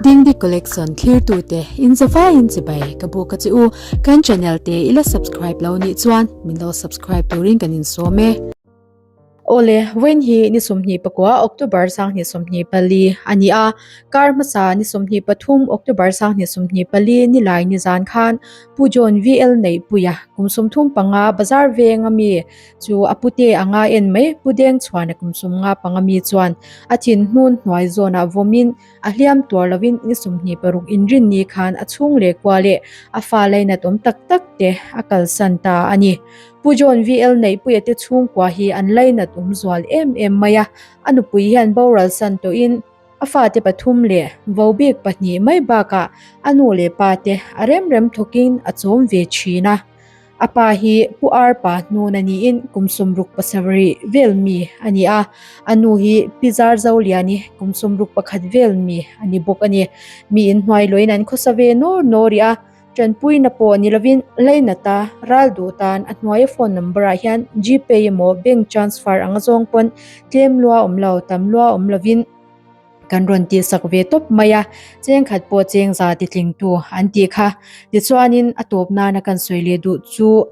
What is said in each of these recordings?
Dingdi Collection thlirtute in zavaiin chibai ka buk a che u. Kan channel te i la subscribe lo nih chuan min lo subscribe turin kan insawm e. Awle, vawiin hi ni 24 October 2024 a ni a, kar hmasa ni 23 October 2024 nilai nizan khan Pu John VL Neihpuia kum 35 bazar venga mi chu a pute anga en mai Pu Dengchhuana kum 55 mi chuan a thin hnun hnuai zawnah vawmin A hliam tuar lovin ni 26 inrinni khan a chhung leh kua leh a fa lainat awm tak tak te a kalsan ta a ni. Pu John VL Neihpuia te chhungkua hi an lainat awm zual em em mai a, a nupui hian boral san tawhin a fate pathum leh vobik pahnih mai bakah a nu leh pa te a rem rem thawkin a chawm ve thin a. A pa hi Pu Arpa hnuna niin kum 67 vel mi a ni a, a nu hi Pi Zarzoliani kum 61 vel mi a ni bawk a ni. Mi inhnuai luain an khawsa ve nawr nawr rih a, tanpuina pawh ni lovin Lainata ral duh tan a hnuaia phone number ah hian Gpay emaw bank transfer anga zawng pawn tlem lua awm lo tam lua awm lovin Kan rawn tihsak ve tawp mai a, cheng khat pawh cheng za titlingtu an tih kha. Tichuanin a tawp nana kan sawi leh duh chu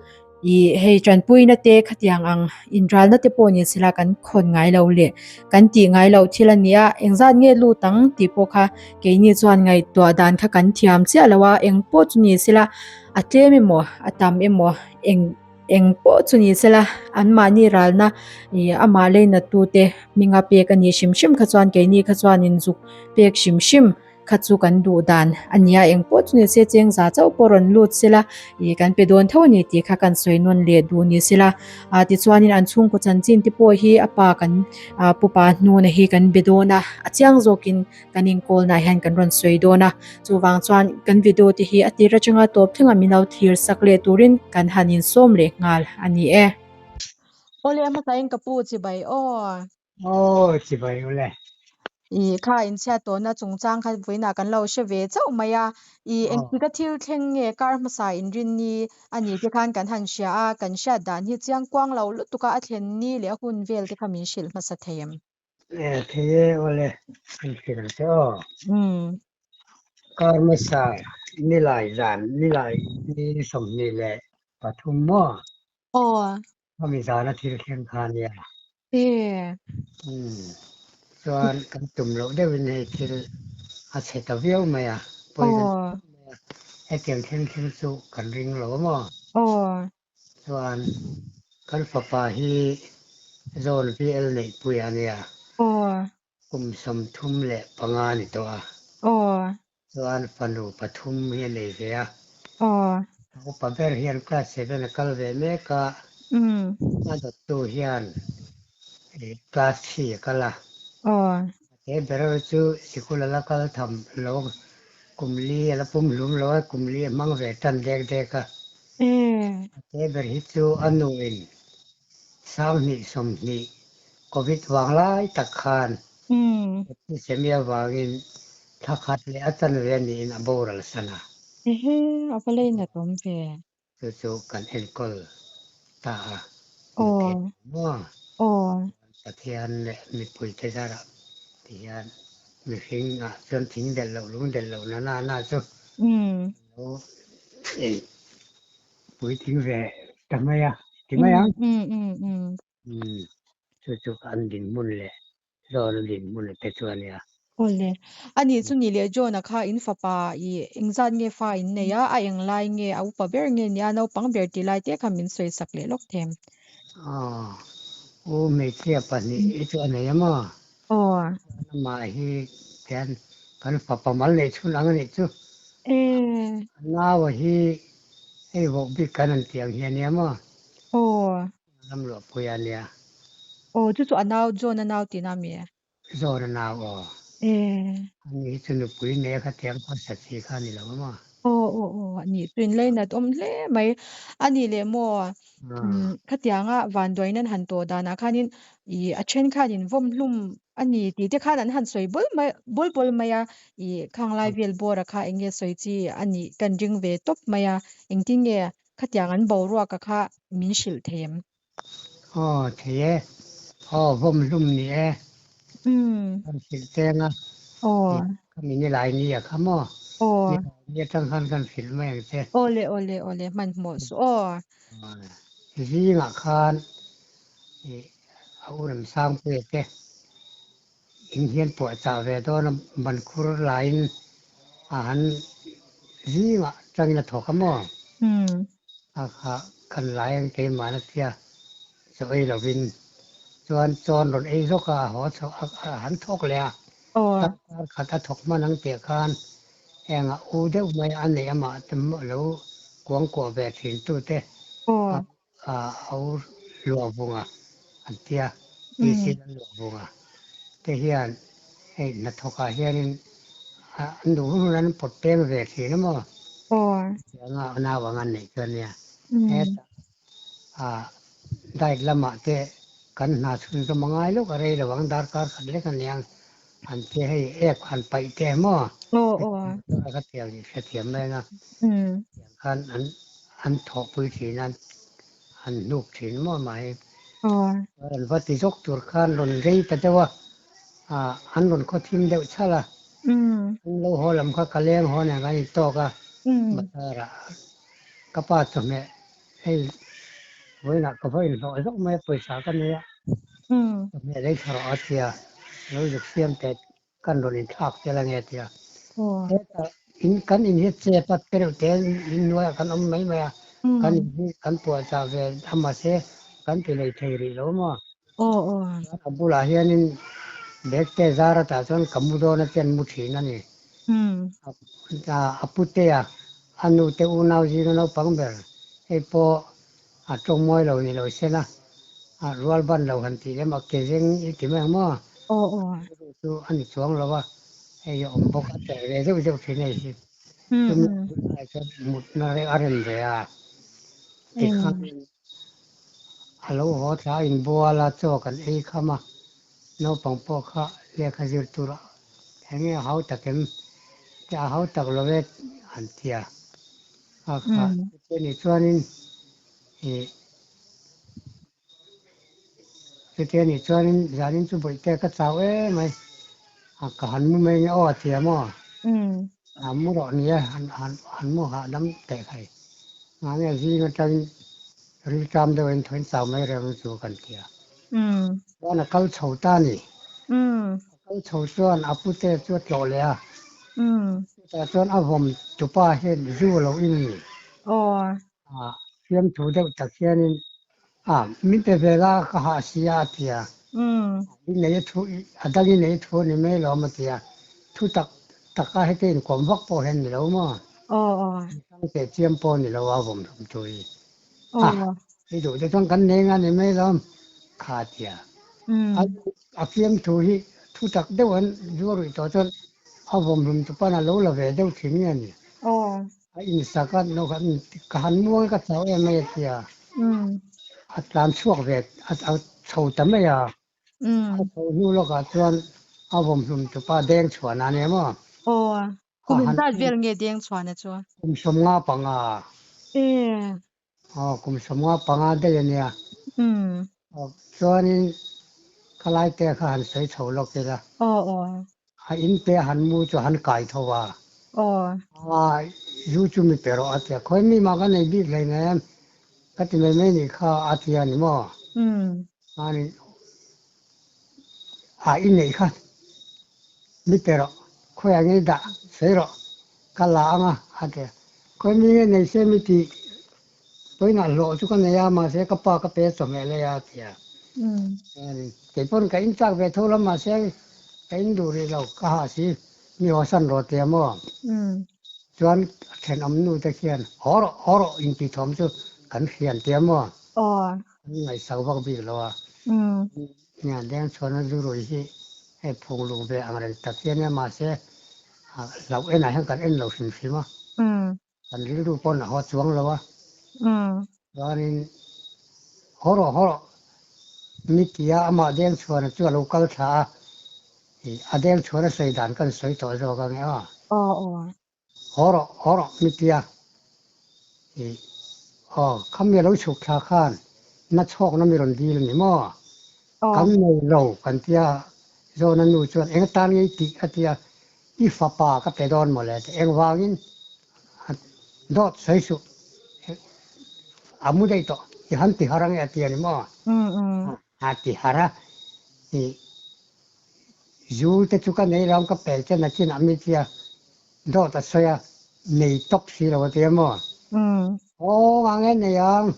ih hei tanpuina te khatiang ang inralna te pawh ni sela kan khawn ngai lo leh kan tih ngai loh thil a ni a, engzat nge lut ang tih pawh kha keini chuan ngaihtuah dan kha kan thiam chiah lo a, eng pawh chu ni sela a tlem emaw a tam emaw eng. Eng pawh chu ni sela, anmahni ralna ih amah leinatute hminga pek a nih hrim hrim kha chuan keini kha chuanin zuk pek hrim hrim kha chu kan duh dan a ni a, eng pawh chu ni se cheng za chauh pawh rawn lut sela ih kan pe dawn tho a ni tih kha kan sawi nawn leh duh ni sela. Ah tichuanin an chhungkaw chanchin te pawh hi a pa kan ah pupa hnuna hi kan be dawn a, a chiang zawkin kan inkawlnaah hian kan rawn sawi dawn a, chuvang chuan kan video te hi a tir atanga tawp thlengah min lo thlir sak leh turin kan han insawm leh nghal a ni e. Awle a hmasain ka pu chibai aw. Aw chibai ule. I kha inchhiat tawhna chungchang kha vawiinah kan lo hre ve chauh mai a, i engtika thil thleng nge kar hmasa inrinni a ni te khan kan han hria a, kan hriat dan hi chiang kuang lo lutuk a, a thlen ni leh a hun vel te kha min hrilh hmasa thei em? E thei e awle an hrilh ang che aw. Kar hmasa nilai zan nilai ni 23 maw? Aw. Khami zana thil thleng kha nia. E. Chuan kan tum loh deuhin hei thil a chhe ta viau mai a, pawi kan ti viau mai a, hetiang thleng thil chu kan ring lo a maw? Aw. Chuan kan fapa hi Zone VL Neihpuia a nia. Aw. Kum 35 ni tawh a. Aw. Chuan fanu pathum hi a nei ve a. Aw. A upa ber hian class seven a kal ve mek a. A dawttu hian class three a kal a. Aw. He ber chu sikul a la kal tham lo, kum li a la pum hlum lo a, kum li a hmang ve tan dek dek a. He ber hi chu a nuin 2020 Covid vang lai tak khan septicemia vangin thla khat leh a chanve a niin a boral san a. Ehe, a va leinat awm ve. Chu chu kan enkawl ta a ni thei maw? Pathian leh mipuite zarah ti hian mihring ah chuan thing delh loh lung delh loh na na na chu lo puitling ve ta mai a ti mai ang. Chu chu an dinhmun leh John a dinhmun a te chu a nia. Awle. A nih chu ni leh John-a kha in fapa i engzat nge fa in nei a, a eng lai nge, a upa ber nge nia, naupang ber tih lai te kha min sawi sak leh lawk them. Aw, u hmeichhia pahnih hi chu a nei a maw? Aw. Amah hi tian kan fapa mal neih chhun ang a nih chu. E. A naua hi hei vawk bik kan han tih ang hi a nia maw? Aw. Ram luahpui a nia. Aw chu chu a nau John a nau tihna a mi e? John a nau aw. E. Ani hi chu nupui nei a khatiang khawsa chi kha a ni lo a maw? Aw aw aw a nih chu in lainat awm hle mai. A nih leh maw khatianga vanduain an han tawh danah khanin ih a then khan in vawm hlum a ni tih te khan an han sawi bul mai bul bul mai a ih khang lai vel bawra kha eng nge sawi chi a nih kan ring ve tawp mai a engtin nge Khatiang an boruaka kha min hrilh thei em? Aw thei e. Aw vawm hlum ni e. Kan hrilh cheng a. Aw. Khami nilai ni a kha maw? Aw. Nilai ni atang khan kan hrilh mai ang che. Awle awle awle hmanhmawh suh aw. Zingah khan ih a u Remsangpuia te in hian puahchah ve dawn a, ban khur laiin a han zingah tangin a thawk a maw? A kha kan lai ang keimahna tia chaw ei lovin chuan chawn rawn ei zawk a, a haw chho a han thawk leh a. Darkar khat a thawk hman ang tih khan engah u deuh mai a neih amah te lo kuangkuah ve thin tute a au luah vunga an tia, PC an luah vunga te hian hei hnathawkah hianin an duh hun hun an pawt peng ve thin a maw? Chutianga nau ang an neih chuan nia hetah Diet lamah te kan hna chhunzawm a ngai lawk a rei lo ang, darkar khat lek a niang an ti a, hei ek han paih teh maw? Hetiang motor a ka tiang tih hrethiam mai ang a, tiang khan an an thawhpui thin a, an hnuk thin maw mah hi. An va ti zawk tur khan rawn rei ta deuh a, an rawn khaw thim deuh chhal a, an lo haw lam kha ka leng haw nen kan intawk a, bazar ah ka pa chawhmeh Hei vawiinah ka va inhlawh zawk mai a, pawisa ka nei a, ka hmeh lei thla rawh a tia, lo zuk siam teh kan rawn inthlak tel ange a tia. Hetah in kan in hi chep a te reuh te in hnuaiah kan awm mai mai a, kan in hi kan puahchah ve a mahse kan ti lei thei rih lo maw. Chuan a bulah hianin bag te zar atah chuan ka mu dawn a chen mu thin a ni. A putea a nu te unau zinga naupang ber hei pawh a tawng mawi lo ni lo sela a rual ban lo han tih lem a ke zeng i ti mai ang maw? Rilru chu a ni chuang lo a, hei a awm bawk a tel ve deuh deuh thin hei hi. Chumi hunlai chuan mutna reng a rem ve a tikhan A lo haw thla a inbual a, chaw kan ei kham a, naupang pawh kha lehkha zir tur eng nge a hau tak em? Te a hau tak lo e an ti a, kha kha chuti a nih chuanin ih chuti a nih chuanin zanin chu bawihte ka chau em mai a ka han mu mai nge aw a ti a maw? A mu rawh ni e han mu hahdam teh khai. Mahni a zing atangin rilṭam deuh in thawn chau mai reng chu kan ti a. Chuan a kal chho ta a ni. A kal chho chuan a pute chu a tlawh leh a. Chutah chuan a vawm tupa hian zu a lo in a ni. Fiamthu deuh tak hianin a min pe ve la ka hah si a a ti a. I nei a thu a dang i nei a thu a ni mai lawm a ti a. Thu tak tak a heti inkawm vak pawh hian ni lo maw? Hrang teh chiam pawh ni lo a vawm hlum chu i. A i duh te chuan kan nei nga ni mai lawm kha a ti a. A fiamthu hi thu tak deuh an zuar rih tawh chuan a vawm hlum chu pawn a lo la ve deuh thin nge ni. A insak a no kha ka han muang ka chau em mai a ti a. A tlan chhuak ve a chho ta mai a. A chho hnu lawkah chuan a vawm hlum chu pa deng chhuahna a nia maw? Aw, kum inzat vel nge deng chhuahna chu? Kum 55. Aw, kum 55 daih a nia. Aw, chuanin khalai te kha han sawi chho lawk ila. Aw, aw. A in te han mu chu han kai tho a. Aw. A, zu chu mi pe rawh a ti a, khawi mi mah ka nei bik hlei nem, ka ti mai mai nih kha a ti a ni maw? Ani, a i neih kha mi pe rawh, khawiah nge i dah sawi rawh, ka la ang a a ti a. Khawi mi nge nei se mi tih pawihnah hlawh chu ka nei a, mahse ka pa ka pe chawhmeh leh a a ti a. Kei pawn ka inchak ve tho la mahse ka in duh rih lo, ka hah si, mi haw san rawh ti a maw? Chuan thenawm nu te khian haw rawh, haw rawh intih thawm chu kan hrian ti a maw? An ngaihsak vak bik lo a. Nia deng chhuan a zu rui hi hei phung lung ve ang reng tak hi a nia mahse hlauh enah hian kan en lo hrim hrim a. Kan rilru pawn a haw chuang lo a. Chuanin haw rawh haw rawh mi tia amah deng chhuan chu a lo kal thla a. A deng chhuan a sawi dan kan sawi tawh zawk ang e aw. Haw rawh, haw rawh mi tia. Ih, aw, khami a lo chhuk thla khan na chhawkna mi rawn dil a ni maw? Kan nei lo kan tia, Zawna nu chuan eng atan nge i tih a tia. I fapa ka pe dawn mawle a ti. Engvangin dawt sawi suh a mu daih tawh i han ti har ange a ti a ni maw? A ti har a, i zu te chu ka nei lo ang ka pel chen a chin ah mi tia dawt a sawi a, nei tawp si lo a ti a maw? Aw ngang e nei ang,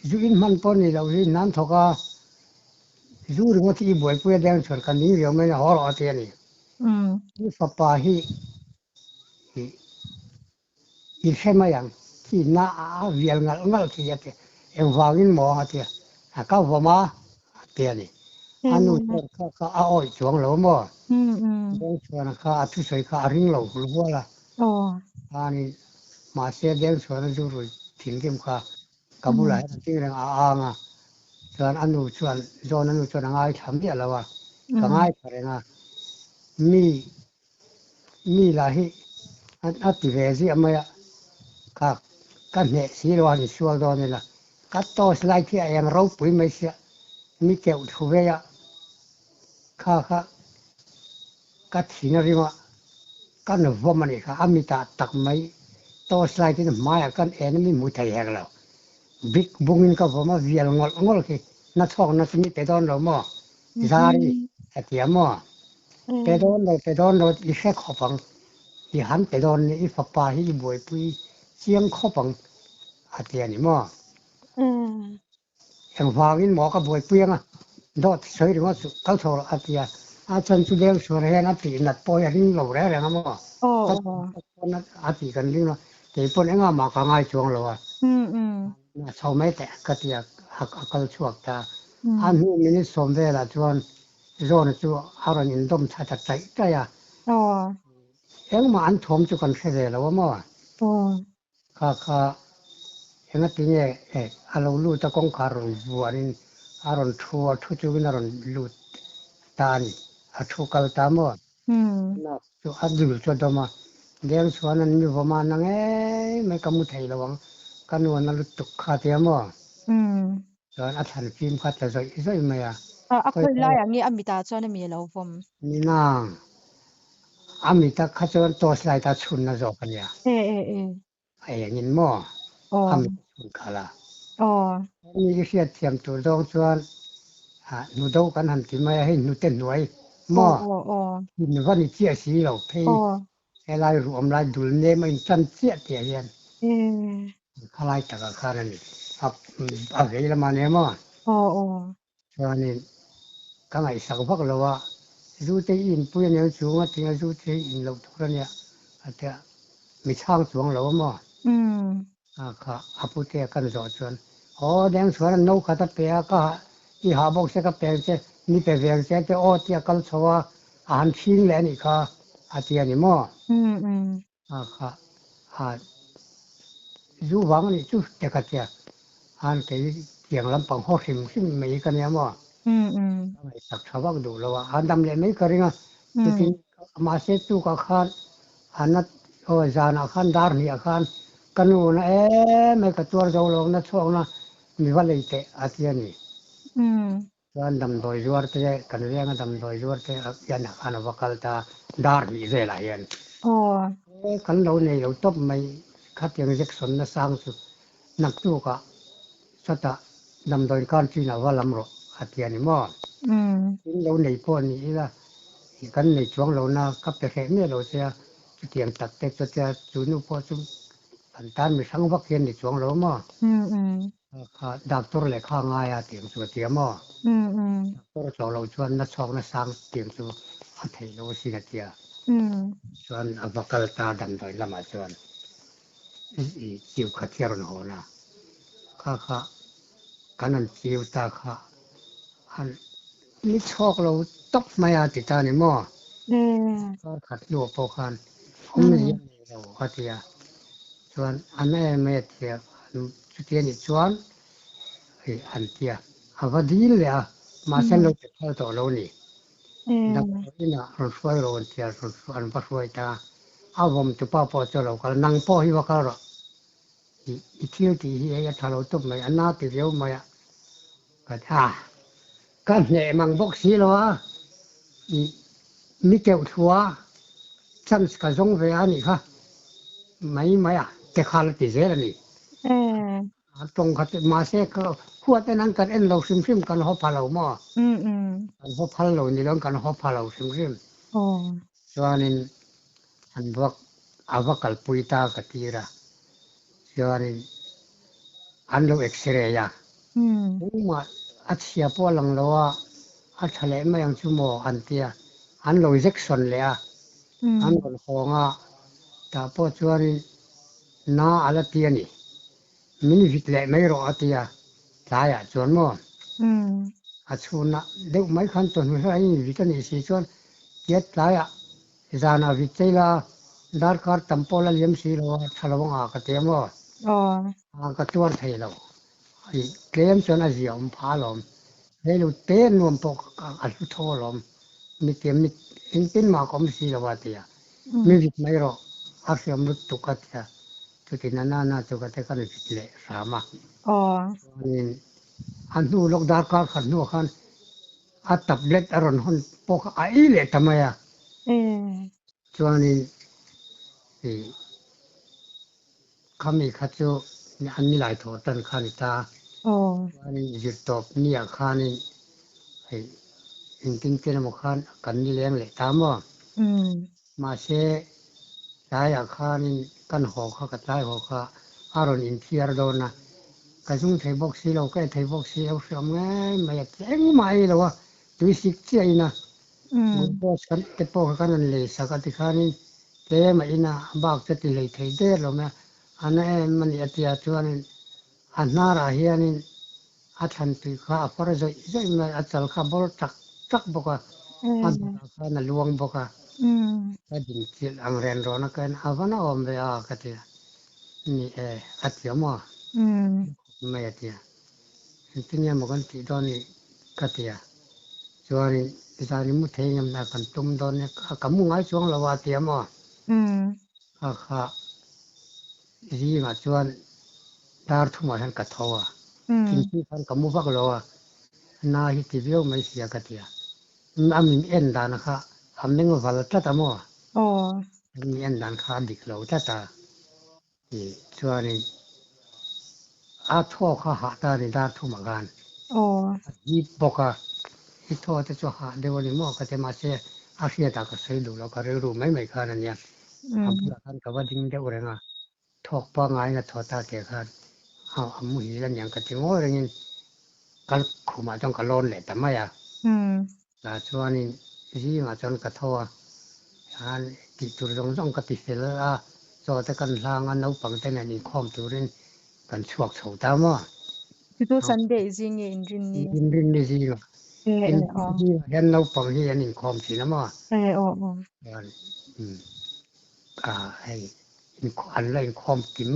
zu in hman pawh ni loh hi nan thawk a, Zu ringawt hi i buaipui a deng chuan ka ning riau mai a, haw rawh a ti a ni. I fapa hi i hre mai ang, khi na a vial ngalh ngalh khi a ti a, engvangin maw a ti a, ka vawm a a ti a ni. A nu chuan kha kha a awih chuang lo maw? Deng chuan kha a thusawi kha a ring lo hul hual a, khanin mahse deng chuan a zu rui thinrim kha Ka bulah hian a ding reng a ang a, chuan a nu chuan John a nu chuan a ngaithla miah lo a, ka ngaithla reng a, mi mi lah hi a ti ve ziah mai a, ka ka hneh si lo a han insual dawn ila, ka torch light hi a eng ropui mai sia, mi keuh thu vei a, kha kha Ka thin a rim a, kan vawm a nih kha, a mitah tak mai torch light in hmaiah kan en a mi hmu thei hek lo. Brick bungin ka vawm a, vial ngawlh ngawlh khi nachhawkna chu mi pe dawn lo maw? Zari a ti a maw? Pe dawn lo, pe dawn lo i hre khawp ang, i han pe dawn nia, i fapa hi i buaipui chiang khawp ang a ti a ni maw? Engvangin maw ka buaipui anga dawt sawi ringawt chu kal chho rawh a ti a, a chhan chu leng sual hian a tih nat pawh hi a ring lo reng reng a maw? Ka pawn a tih kan ring lo, kei pawn engah mah ka ngai chuang lo a, a chho mai teh ka ti a, a kal chhuak ta. A hnu minute sawm velah chuan John-a chu a rawn indawm tha ta chaih chaih a, engmah an thawm chu kan hre ve lo a maw? Kha kha engati nge a lo lut a kawngkhar rawn vuanin a rawn thu a, thu chungin a rawn lut ta a ni. A thu kal ta maw? Nak chu a dul chu a dawm a, deng chuan an mi vawm a, na ngei mai ka mu thei lo ang, ka nu an a lut tuk kha tia maw? Chuan a thlan fim kha tla zawih zawih mai a. A khawi laiah nge a mitah chuan a mi a lo vawm? Ni nang. A mita kha chuan torch light a chhunna zawk a nia. E e e. A engin maw? A mit a chhun khalh a. Mi i hriatthiam tur zawng chuan hnu do kan han ti mai a, hei hnute hnuai maw? In va ni chiah si lo phei helai ruam lai dul nem a intan chiah tih ah hian khalai takah khan a ni. A vei lamah nia maw? Chuanin ka ngaihsak vak lo a, zu te i inpui a nia chung a tia zu te hi in loh tur a nia a tia mi chhang chuang lo a maw? A kha a pute a kan zawh chuan aw deng chuan an no khat a pe a ka hah i hah bawk se ka peng che ni pe veng che a tia aw tia kal chho a a han chhing leh a nih kha a ti a ni maw? A kha a zu vang a nih chu te ka tia han kei tiang lampang haw hrim hrim mai ka nia maw? Ka ngaihsak tha vak duh lo a, a dam leh mai ka ring a, chutin mahse chukah khan a na aw zanah khan dar hnih ah khan ka nu na em mai ka tuar zo lo na chhuak na mi va lei teh a ti a ni. Chuan damdawi zuar te kan venga damdawi zuar te hian ah khan a va kal ta dar hnih velah hian kan lo nei lo tawp mai khatiang injection na sang chu naktukah Chutah damdawiin khan chin a va lam rawh a ti a ni maw? In lo nei pawh ni ila kan nei chuang lo na ka pe hreh miah lo che a, chutiang tak te chutia chu nu pawh chu kan tan mi hrang vak hian ni chuang lo maw? Kha doctor lehkha ngai a tiang chu a ti a maw? Doctor tlawh loh chuan na chhawk na sang tiang chu a theih loh asin a ti a. Chuan a va kal ta damdawiin lamah chuan. Chiu khat hi a rawn hawn a, kha kha kan han chiu ta kha han ni chhawk lo tawp mai a ti ta ni maw? Kar khat hnuah pawh khan awmzia nei lo a ti a, chuan a na em mai a ti a, chuti a nih chuan an ti a, a va dil leh a, mahse an lo ti phal tawh lo ni. Damdawiinah rawn hruai rawh an ti a, an va hruai ta a. A vawm tupa pawh chu a lo kal, nang pawh hi va kal rawh. I i thil tih hi hei a tha lo tawp mai, a na ti viau mai a. Ka ti a, ka hneh mang bawk si lo a, i mi keuh thlu a. Chance ka zawng ve a nih kha mai mai a te kha la ti zel a ni. A tawng kha chu mahse ka huat en an kan en lo hrim hrim kan haw pha lo maw? Kan haw phal lo ni loin kan haw pha lo hrim hrim. Chuanin an va a va kalpui ta ka tir a, chuanin an lo x-ray a, engmah a chhia pawh a lang lo a, a tha leh mai ang chu maw an tia, an lo injection leh a, an rawn hawng a, tah pawh chuanin na a la ti a ni, min vit leh mai rawh a tia, tlaiah chuan maw a chhunah deuh mai khan chawhnu hla in vit a nih si chuan tia tlaiah Zanah vit chei la, darkar tam pawh la liam si lo a, tha lo anga ka ti a maw? Aw. Ka tuar thei lo. Ih, tlem chuan a zia awm pha alawm. Rei lo te nuam pawh a hlu tho alawm. Mi tiam mi engtin mah ka awm si lo a ti a. Mi vit mai rawh, a hriam lutuk a ti a. Chuti na na na chu ka te kan vit leh hram a. Chuanin a hnu lawk darkar khat hnuah khan A tablet a rawn hawn pawh kha a ei leh ta mai a. Chuanin ih khami kha chu an ni lai thawh tan kha a ni ta. Chuanin zirtawp niah khanin ih engtin chen emaw khan kan ni leng leh ta maw. Mahse tlaiah khanin kan haw kha ka tlai haw kha a rawn inthiar dawn a, ka zung thei bawk si lo, ka e thei bawk si lo, hriam ngei mai a ti engmah ei lo a, tui sik chiah in a, glucose kan te pawh kha kan rawn lei sak a tikhanin tlem a in a, a bak chu a ti hlei thei der lo mai a, a na em a nih a tia chuanin a hnarah hianin A thlan tui kha a far zawih zawih mai, a chal kha a bawr tak tak bawk a, a dawrah khan a luang bawk a, ka din chilh ang ren rawn a ka en a va na awm ve a ka ti a, ni e a ti awm aw khawp mai a ti a, engtin nge maw kan tih dawn ni ka ti a, chuanin zan i mu thei ngem na kan tum dawn nia ka mu ngai chuang lo a a ti awm aw, kha kha Zingah chuan dar thumah hian ka tho a, thingpui khan ka mu vak lo a, na hi ti viau mai sia ka ti a, a min en dan kha a meng val tlat a maw? A min en dan kha a dik lo tlat a, tih chuanin a thaw kha hah ta a ni dar thumah khan a hip bawk a, i thaw te chu hah deuh a ni maw ka ti a, mahse a hriatah ka sawi duh lo, ka rilru mai mai khan a nia. A bulah khan ka va ding deuh reng a, thawk pangaiin a thaw ta teh khan a muhil a niang ka ti ngawi rengin kal khumah chuan ka lawn leh ta mai a. Tah chuanin zingah chuan ka tho a, khan tih tur zawng zawng ka ti fel a, chaw te kan hlang a, naupang te nen inkhawm turin kan chhuak chho ta maw. Chu Sunday zing nge inrinni? Inrinni zingah. Inrinni zingah hian naupang hi an inkhawm thin a maw? Chuan hei an la inkhawm kim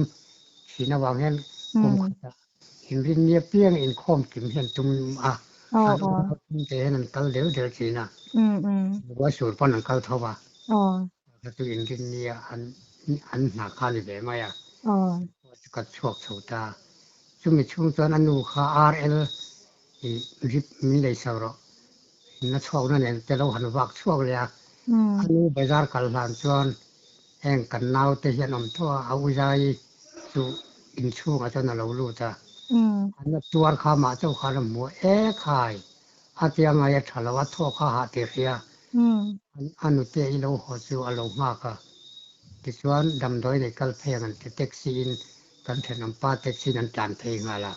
thin avang hian kum khatah inrinni apiang inkhawm kim hian tum a, an unau tum te hian an kal deuh deuh thin a, Buaisur pawn an kal tho va. Kha chu inrinnia an an hna kha a ni ve mai a, chu ka chhuak chho ta. Chumi chhung chuan a nu kha RL i rip min lei chho rawh, na chhuakna nen te lo han vak chhuak leh a. A nu bazar kal hlan chuan heng kan naute hi an awm tho a, a uzai chu inchhungah chuan a lo lut a. A na tuar kha mah chauh khan a hmu a, E khai! A tia ngai a tha lo, a thawk kha hah tih hria. A nute i lo haw chu a lo nghak a. Tichuan damdawi nei kal phei ang an ti, taxi in kan thenawm pa taxi in an tlan phei nghal a.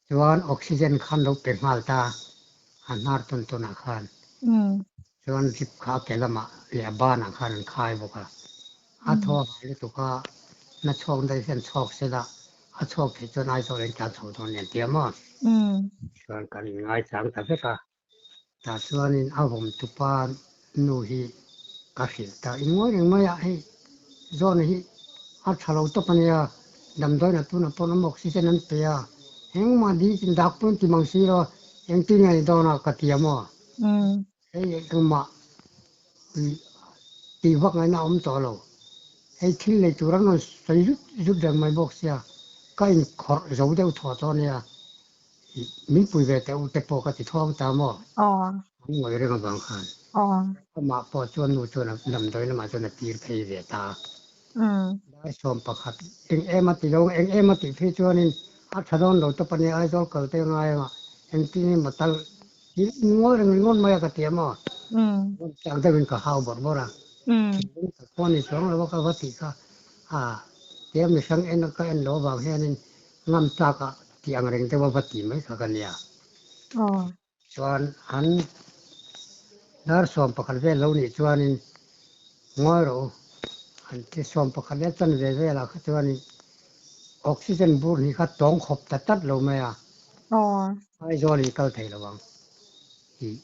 Chuan oxygen khan lo pe nghal ta a hnar tawn tawn ah khan. Chuan drip kha a ke lamah leh a banah khan an khai bawk a. A thaw a hai lutuk a, na chhuak daih hian chhuak se la, a chhuak theih chuan Aizawl in tlan chho dawn nen tia maw? Chuan kan inngai chang ta vek a, tah chuanin a vawm tupa nu hi ka hrilh ta, in ngawi reng mai a, hei zawn hi a tha lo tawp a nia, damdawiin a tunah pawn awm oxygen an pe a, engmah dil chin dak pawn ti mang si lo, engtin nge ni dawn a ka ti a maw? Hei engmah tih vak ngaihna a awm tawh lo. Hei thil nei tur an rawn sawi zut zut reng mai bawk sia, ka inkhawrh zo deuh thaw tawh ania, min pui ve teh u te pawh ka ti thawng ta maw? An ngawi reng avang khan. Aw. Amah pawh chuan nu chuan a damdawi lamah chuan a tir phei ve ta a. Dar 11 eng em a ti lo, eng em a tih phei chuanin a tha dawn lo tawp a nia, Aizawl kal te ngai anga engtin emaw tal hi ngawi reng ringawt mai a ka ti a maw? Chak deuhin ka hau bawrh bawrh a, thinlung tak pawh a ni chuang lo a ka va tih kha a tia mihrang en a ka en loh avang hianin ngam tlak a tih ang reng deuh a va ti mai kha ka nia. Chuan an dar 11 vel lo nih chuanin ngawi rawh u, an ti 11 leh chanve velah kha chuanin oxygen bur hnih kha tawng khawp ta tlat lo mai a, Aizawl in kal thei lo ang tih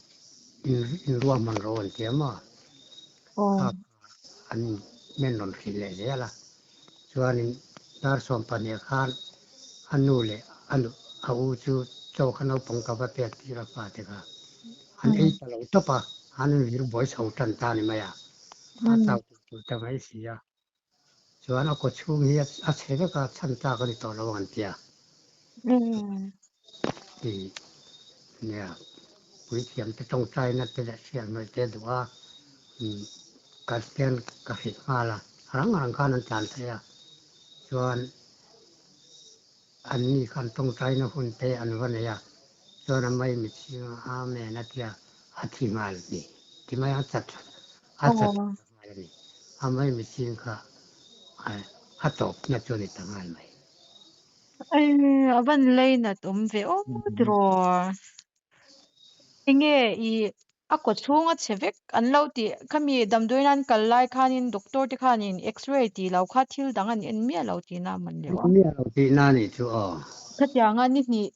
inruahman rawh an ti a maw? Kha an men rawn hrilh leh zel a, Chuanin dar 12 khan a nu leh a nu a u chu chaw kha naupang ka va pek tir a fate kha an ei ta lo tawp a, an invir buai chho tan ta ni mai a, a chau tur tur ta mai si a. Chuan a kaw chhung hi a chhe vek a, chhan tlak a ni tawh lo ang an ti a. Tih nia puithiam te tawngtaina te leh hriathnawih te duh a, kan hian ka hrilh nghal a, rang rang khan an tlan thei a, chuan anni khan tawngtaina hun te an va nei a, chuan a mai mitchhing a Amen a tia a thi nghal a ni ti mai a chat a chat nghal a ni, a mai mitchhing kha a tawpna chu a ni ta nghal mai. A van lei nat awm ve aw tiraw. Enge i a kaw chhung a chhe vek an lo tih khami damdawiin an kal lai khanin doctor te khanin x-ray tih lo kha thil dang an en miah lo tihna a man leh a. En miah lo tihna a nih chu aw. Khatianga ni hnih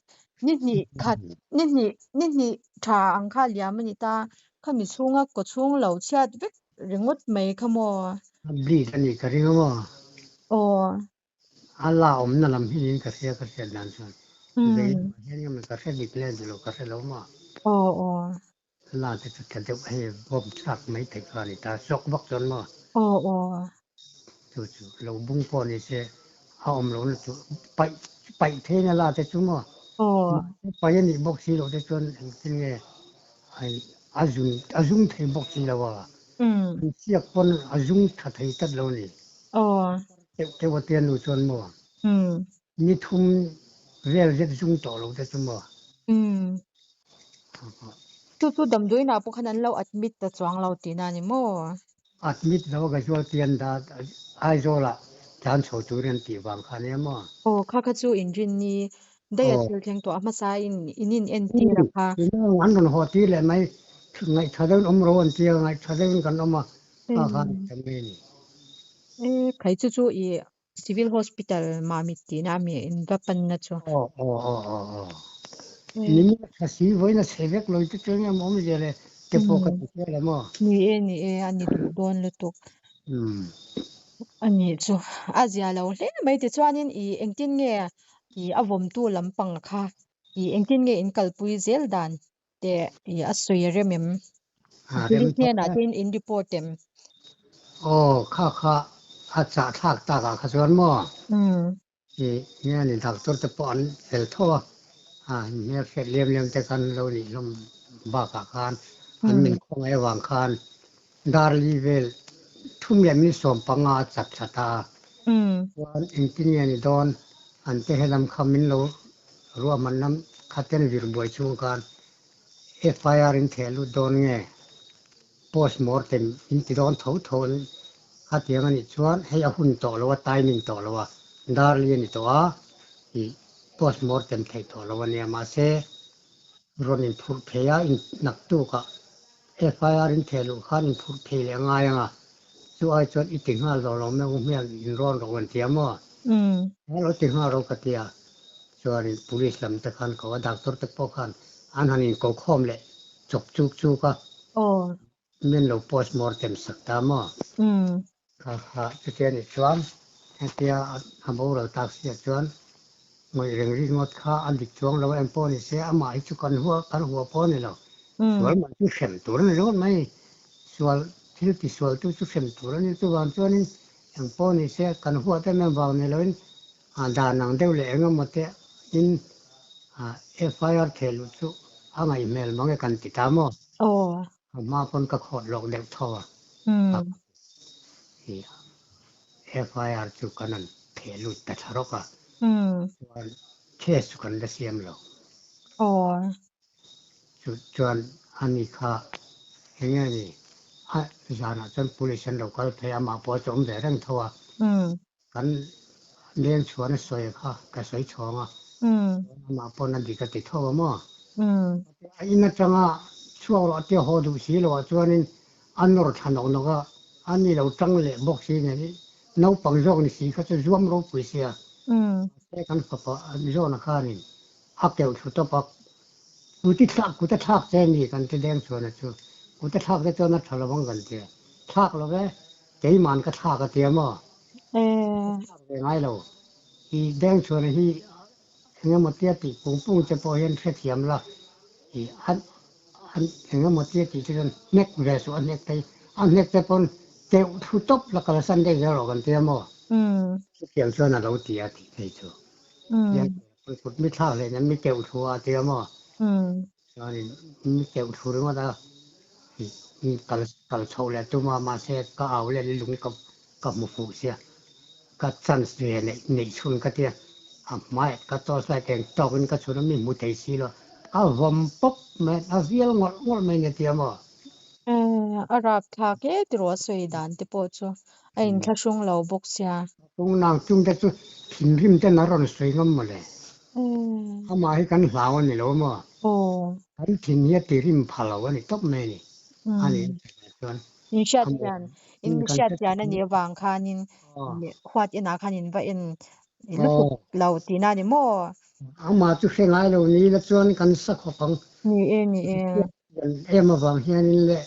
ni hnih khat ni hnih ni hnih tha ang kha liam a ni ta khami chhunga kaw chhung lo chhiat vek ringawt mai kha maw. A bleed a nih ka ring a maw. Aw. A la awmna lam hi niin ka hria ka hriat dan chuan vei lamah hian enge maw ka hre dik le duh lo ka hre lo maw. Aw aw. La te chu tha deuh hei bawm chak mai theih kha a ni ta sawk vak chuan maw. Aw aw. Chu chu lo bung pawh ni se a awm lo na chu paih paih thei na la te chu maw. Aw. Paih a nih bawk si loh te chuan engtin nge hei a zun a zung thei bawk si lo a. An chiak pawn a zung tha thei tlat lo a ni. Aw. Teuh teuh a tia nu chuan maw? Ni thum vel zet zung tawh lo te chu maw? Chu chu damdawiinah pawh khan an lo admit ta chuang lo tihna a ni maw? Admit lo a Gazual tian da Aizawlah tlan chho turin an tih vang kha ania maw? Aw kha kha chu inrinni daih a thil thleng tawh a hmasa in in in entir a kha. An rawn haw tir leh mai ngaihtha deuhin awm ro an tia ngaihtha deuhin kan awm a kha kha a ni ta mai a ni. E khai chu chu i Civil Hospital Mamit tihna a mi in va panna chu. Aw aw aw aw aw. Ni tha si vawiin a chhe vek lo chu chuan eng awm zia le te pawh ka ti hial a maw. Ni e ni e a ni duh dawn lutuk. A ni chu a zia lo hle mai tichuanin i engtin nge i a vawmtu lampang kha i engtin nge in kalpui zel dan te i a sawi rem em? Police hnenah te in report em? Aw kha kha a chah thlak tak ah kha chuan maw? I nge doctor te pawh an fel tho a, a hmel hriat liam liam te khan lo nih hlawm bakah khan an min khawngaih avang khan dar li vel thum leh minute 15 a chat thla ta a. Chuan engtin nge ni dawn an te helam kha min lo ruahman lam khaten vir buai chhung khan FIR in theh lut dawn nge post mortem in ti dawn tho tho an khatiang a nih chuan hei a hun tawh lo a timing tawh lo a dar li a ni tawh a ih post mortem theih tawh lo a nia mahse rawn inphurh phei a in naktukah FIR in theh luh khan inphurh phei leh a ngai ang a chu ai chuan i ti nghal lo lo meuh hmel in rawn rawh an ti a maw lo ti nghal rawh ka ti a chuanin police lam te khan ko a doctor te pawh khan an han inko khawm leh chawp chuk chuk a min lo post mortem sak ta maw kha kha chutia nih chuan hetia a boral tak siah chuan ngawih reng ringawt kha a dik chuang lo em pawh ni se amah hi chu kan hua kan hua pawh a ni lo sual man chu hrem tur a ni ringawt mai sual thil ti sual tu chu hrem tur a ni chuvang chuanin eng pawh ni se kan huat em em vang ni loin A dan ang deuh leh eng emaw te in FIR theh luh chu a ngaih hmel mang e kan ti ta maw? Aw. A hma pawn ka khawt lawk deuh tho a, i FIR chu kan han theh lut ta thla rawk a, chuan case chu kan la siam lo. Chu chuan ani kha eng nge ni a zanah chuan police an lo kal phei a, amah pawh a chawm ve reng tho a, kan leng chhuan a sawi kha ka sawi chhawng a, amah pawn a dik a ti tho a maw? A in atanga chhuak rawh tia haw duh si loh ah chuanin a nawr thla nawk nawk a, a ni lo tang leh bawk si nen i naupang zawk ni si kha chu zuam ropui sia, mahse kan fapa John-a khanin a keuh thlu tawp a, kut i thlak kut a thlak che ni kan ti deng chhuan a chu, kut a thlak te chuan a tha lo ang kan ti a, thlak lo ve, keiman ka thlak a tia maw? Ka thlak ve ngai lo, i deng chhuan hi Engemaw tia tih pung pung che pawh hian hrethiam la, i an an engemaw tia tih che chuan hnek ve suh a hnek thei, a hnek te pawn teuh thu tawp la kalsan daih zel rawh kan tia maw? Chutiang chuan a lo ti a tih phei chu. Hian kut mi thlak leh nen mi teuh thu a tia maw? Chuanin mi teuh thu ringawt a, kal kal chhoh leh tum a, mahse ka au leh lung ka ka hmu fuh sia, ka chance ve neih neih chhun ka tia, a hmaiah ka torch light eng tawkin ka chhun a, mi hmu thei si lo, a vawm pawp mai, a vial ngawlh ngawlh mai nia tia maw? A rapthlak hle tiraw a sawi dan te pawh chu a inthlahrung lo bawk sia. Chung nang chung te chu thinrim ten a rawn sawi ngam mawle. Amah hi kan hlau a ni lo maw? Kan thin hi a ti rim pha lo a ni tawp mai a ni. A nih chuan In hriat chian, in hriat chian a nih avang khanin huat inah khan in va en lutuk lo tihna a ni maw? Amah chu hre ngai lo ni ila chuan kan sa khawp ang. Ni e, ni e. Kan em avang hianin leh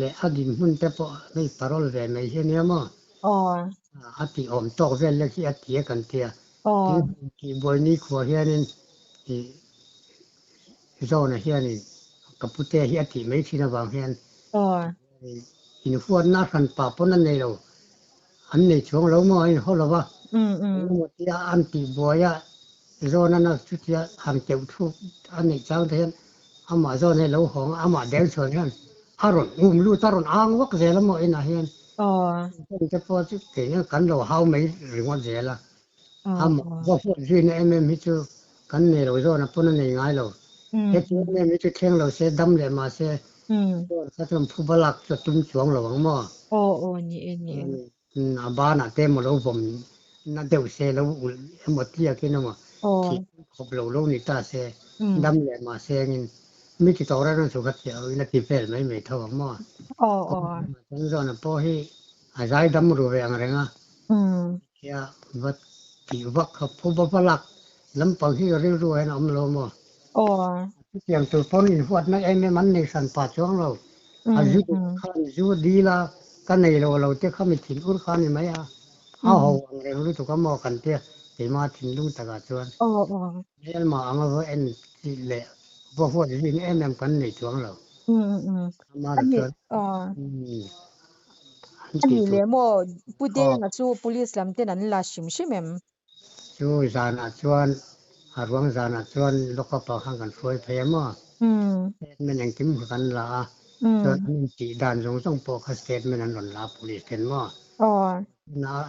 leh a dinhmun te pawh hei parole ve mai hi ania maw? A tih awm tawk vel lek hi a ti a kan tia. Tin, tihbuai nikhua hianin ih Zona hianin ka pute hi a tih mai thin avang hian inhuatna a hran pah pawn a nei lo. An nei chuang lo maw a inhaw lo va, engemaw tia an tihbuai a, Zawnan a chutia han keuh thluk a neih chang te hian amah zawn hi a lo hawng a, amah deng chhuan hian a rawn um lut a, rawn ang vak zel a maw inah hian heng te pawh chu kei hian kan lo hau mai ringawt zel a, amah va huat zuina em em hi chu kan nei lo, Zawna pawn a nei ngai lo, heti em em hi chu thleng lo se dam leh mahse Chuan kha chuan phuba lak chu a tum chuang lo ang maw? Aw aw ni e ni e. A banah te emaw lo vawm na deuh se lo ulh emaw tliakin emaw thih khawp lo lo ni ta se dam leh mah se engin mi ti tawh reng chu kha chiah in a ti vel mai mai tho ang maw? Aw aw. Chuan zawna pawh hi a zai dam ru ve ang reng a. Tia va tih vak kha phuba va lak lampang hi rilru ah hian a awm lo maw? Aw. Chutiang tur pawn inhuatna em em an nei hran pah chuang lo. A zu khan zu dil a, ka nei lo lo te kha mi thin ur kha a ni mai a. A ho ang reng lutuk a maw kan tia keimah thinlung takah chuan. Hmelma anga va en tih leh va huat zin em em kan nei chuang lo. Amah chuan an A tih nih tur. leh maw Pu Denga chu police lam ten an la hrim hrim em? Chu zanah chuan a ruang zanah chuan lockup ah khan kan hruai phei a maw? Statement engkim kha kan la a, chuan an intih dan zawng zawng pawh kha statement an rawn la a police ten maw?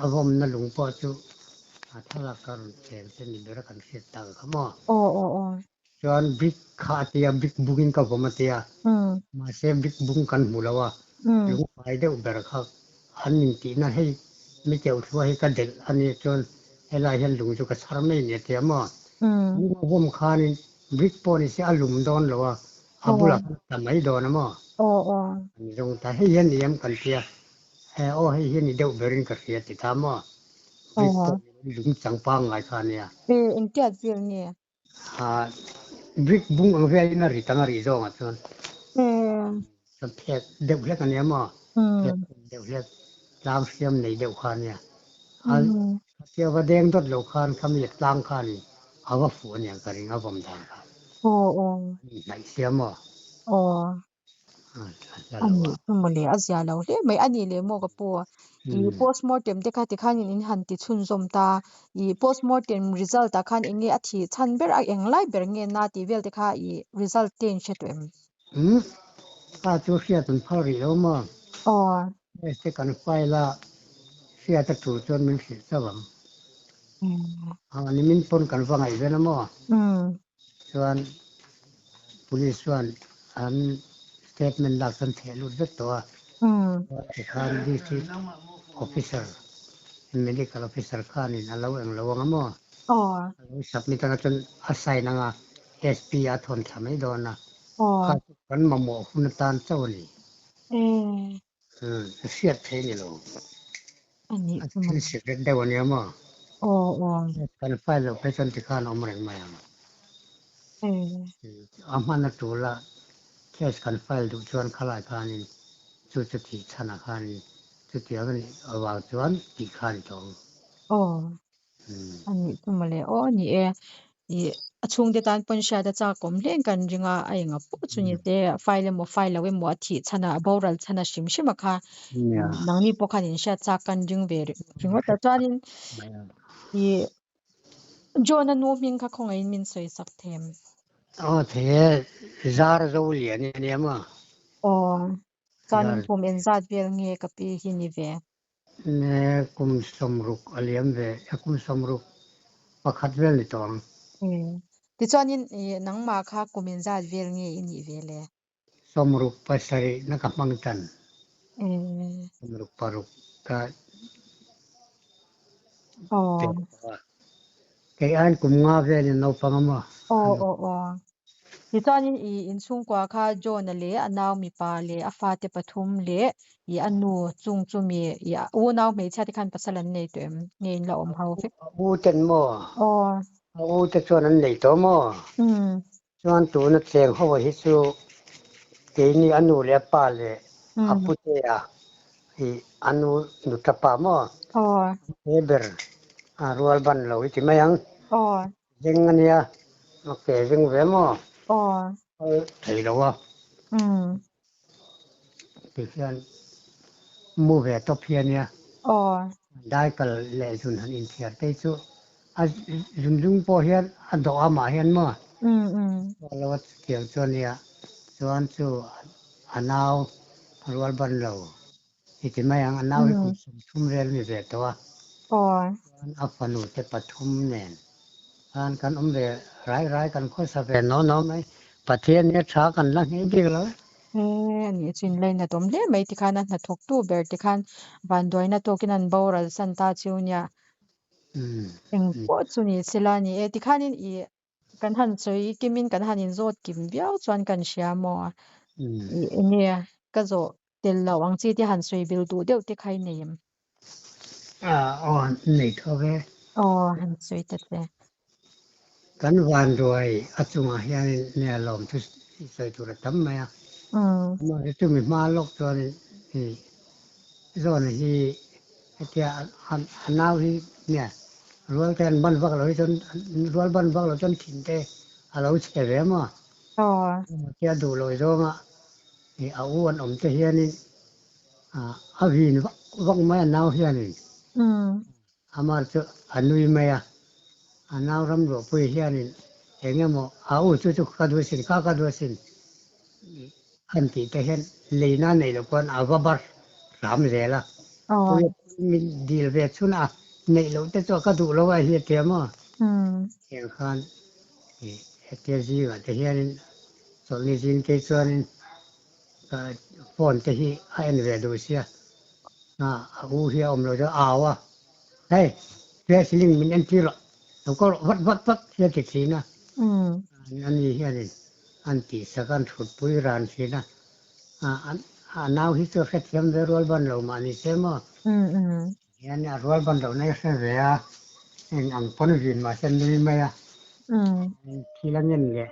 A vawmna lung pawh chu a thlalak ka rawn cheng che ni ber a kan hriat tak kha maw? Chuan brick kha a tia, brick bungin ka vawm a tia, mahse brick bung kan hmu lo a, lungfai deuh ber kha an intihna hei mi keuh thlua hi ka delh a nia chuan helai hian lung chu ka chhar mai a nia tia maw? Lung a vawm khanin brick pawh ni se a lum dawn lo a, a bulah khan a tla mai dawn a maw? An zawng ta, hei hian ni em kan tia, he aw hei hian ni deuh berin ka hria ti ta maw? Brick pawh ni lung chang pangngai kha a nia. Engtiat vel nge? Brick bung ang velin a ri tang a rih zawngah chuan chuan phek deuh hlek a nia maw? Phek deuh hlek tlang hriam nei deuh kha a nia. A tia va deng dawt lo khan khami tlang khanin a va fuh a nia ka ring a vawm dan khan. Hnaih sia maw? A nih chu mawle, a zia lo hle mai. A nih leh maw ka pu, i postmortem te kha tikhanin in han ti chhunzawm ta, i postmortem result ah khan eng nge a thih chhan ber a, eng lai ber nge na tih vel te kha i result te in hre tawh em? Umm, Kha chu hriat an phal rih lo maw? Aw. Case te kan file a, hriat a tul chuan min hrilh chauh ang. A nimin pawn kan va ngaih vel a maw? Chuan police chuan an statement lak chuan theh lut vek tawh a. Tikhan district officer, medical officer khanin a lo eng lo ang a maw? A lo submit anga chuan a sign anga SP a thawn thla mai dawn a. Kha chu kan mamawh hun atan chauh a ni. Hriat theih a ni lo. A thil secret deuh a nia maw? Kan file loh phei chuan tikhan a awm reng mai ang. A hman a tul a, case kan file duh chuan khalai khanin chu chu tih chhanah khanin chutiang a nih avang chuan tih kha a ni tawh ang. A nih chu mawle aw ni e. Ih a chhungte tan pawn hriat a chak awm hle in kan ring a, a enga pawh chu ni se file emaw file lo emaw a thih chhan a, a boral chhan a hrim hrim a kha nangni pawh khan in hriat chak kan ring ve ringawt a. Chuanin ih John-a nu hming kha khawngaihin min sawi sak them. Aw thei e, zar zo lian i nia maw? Aw, chuanin kum engzat vel nge ka pi hi ni ve? Ne kum 60 a liam ve, a kum 61 vel ni tawh ang. Tichuanin nangmah kha kum inzat vel nge i nih ve le? 67 na ka hmang tan. 66 ka tel tawh a. Kei aiin kum nga velin naupang a maw? Aw aw aw. Tichuanin i inchhungkua kha John-a leh a nau mipa leh a fate pathum leh i a nu chung chumi i unau hmeichhia te khan pasal an nei tawh em? Nge in la awm ho vek? A u ten maw? Aw. A u te chuan an nei tawh maw? Chuan tuna cheng ho hi chu keini a nu leh a pa leh a putea i a nu nuta pa maw? Aw. He ber a rual ban lo i ti mai ang. Aw. Zing a nia, a ke zing ve maw? Aw. Kal thei lo a. Tihian mu ve tawp hi a nia. Aw. Dai kal leh zun han inthiar te chu a zun zung pawh hian a dawh a mah hian maw? Chuan lo a chutiang chu a nia. Chuan chu a nau rual ban lo I ti mai ang, a nau hi kum 30 vel a ni ve tawh a. Chuan a fanu te pathum nen khan kan awm ve rai rai, kan khawsa ve naw naw mai. Pathian hi a tha kan la nghei bik lo e. E, a nih chu inlainat awm hle mai tikhan a hnathawktu ber tikhan vanduaina tawkin an boral san ta chiu nia. Eng pawh chu ni sela a ni e. Tikhanin i Kan han sawi kimin kan han inzawt kim viau chuan kan hria maw? Eng nge ka zawh tel loh ang chi te han sawi bil duh deuh te kha i nei em? Aw nei tho ve. Aw han sawi ta che. Kan vanduai a chungah hianin nia lawm chu sawi tur a tam mai a. Amaherawhchu chumi hma lawk chuanin i Zawna hi hetia a nau hi nia rual te an ban vak lo hi chuan rual ban vak lo chuan thin te a lo chhe ve maw? Tia duh loh zawnga a u an awm te hianin a vin vak vak mai a nau hianin Amar chu a nui mai a, a nau ram ruahpui hianin eng emaw a u chu chu ka duh asin, kha ka duh asin han tih te hian leina neih loh pawn a va bar hram zel a. Puia min dil ve chhun a, neih loh te chu a ka duh lo a hi a tia maw? Tiang khan hetia zingah te hianin chawlhni zing te chuanin ka phone te hi a en ve duh sia. A u hi a awm lo chuan a au a, Hey, Vaseline min entir rawh, lo kal rawh vat vat vat hi a ti thin a. Ani hianin an tihsak a, an thutpui ran thin a. A nau hi chu a hrethiam ve rual ban lo mah ni se maw? Hian a rual ban lohna hi a hre ve a, eng ang pawn vin mah se nui mai a. Thil a ngen leh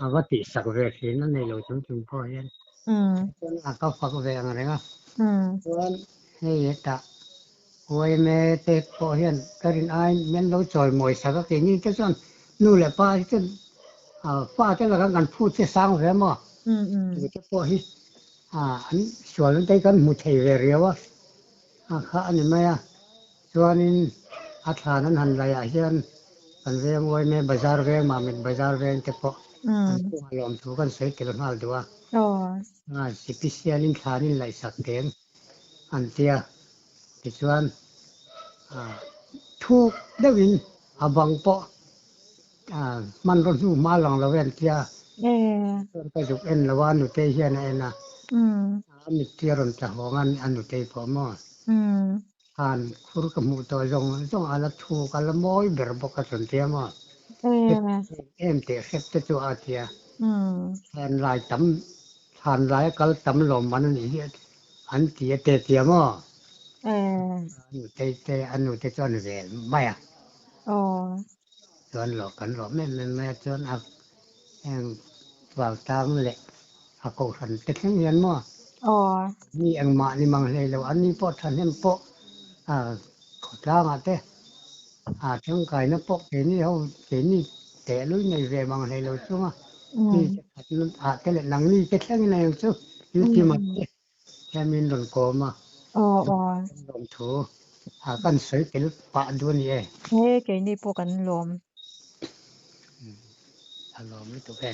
a va tihsak ve thin a nei lo chung chung pawh hian. Chuan a ka fak ve ang reng a. Chuan hei hetah YMA te pawh hian ka rin aiin min lo chawimawi sak a, keini te chuan nu leh pa hi chuan fa te lakah kan phut che sang ve maw? Tute pawh hi an sual te kan hmu thei ve riau a, a kha a ni mai a. Chuanin a thlan an han laihah hian kan veng YMA bazar veng, Mamit bazar veng te pawh. An chungah lawmthu kan sawi tel nghal duh a. Sipisialin thlanin laihsak teng an tia. Tichuan thuk deuhin a bang pawh hmanraw hnu hma lang lo e an tia. Chuan ka zuk en lo a, a nutei hian a en a. A mittui a rawn tla hawng a, a nutei pawh maw. Khan khur ka hmuh tawh zawng zawng a la thuk a la mawi ber bawk a chuan tia maw? Em teh hrep te chu a tia. Thlan lai tam thlan lai a kal tam lawm man a nih hi an ti a te tia maw? A nutei te a nute chu an vel mai a. Chuan lawh kan lawh em em mai a chuan a heng vantlang leh a kohhran te thleng hian maw mi engmah ni mang hlei lo an ni pawh thahnem pawh khawtlangah te a tangkaina pawh keini ho keini tehlui nei ve mang hlei lo chunga mi te thatna ah te leh nangni te thlengin a eng chu thiltih te Hian min rawn kawm a, kan lawm thu a kan sawi tel pah duh a ni e. He keini pawh kan lawm. A lawm lutuk e.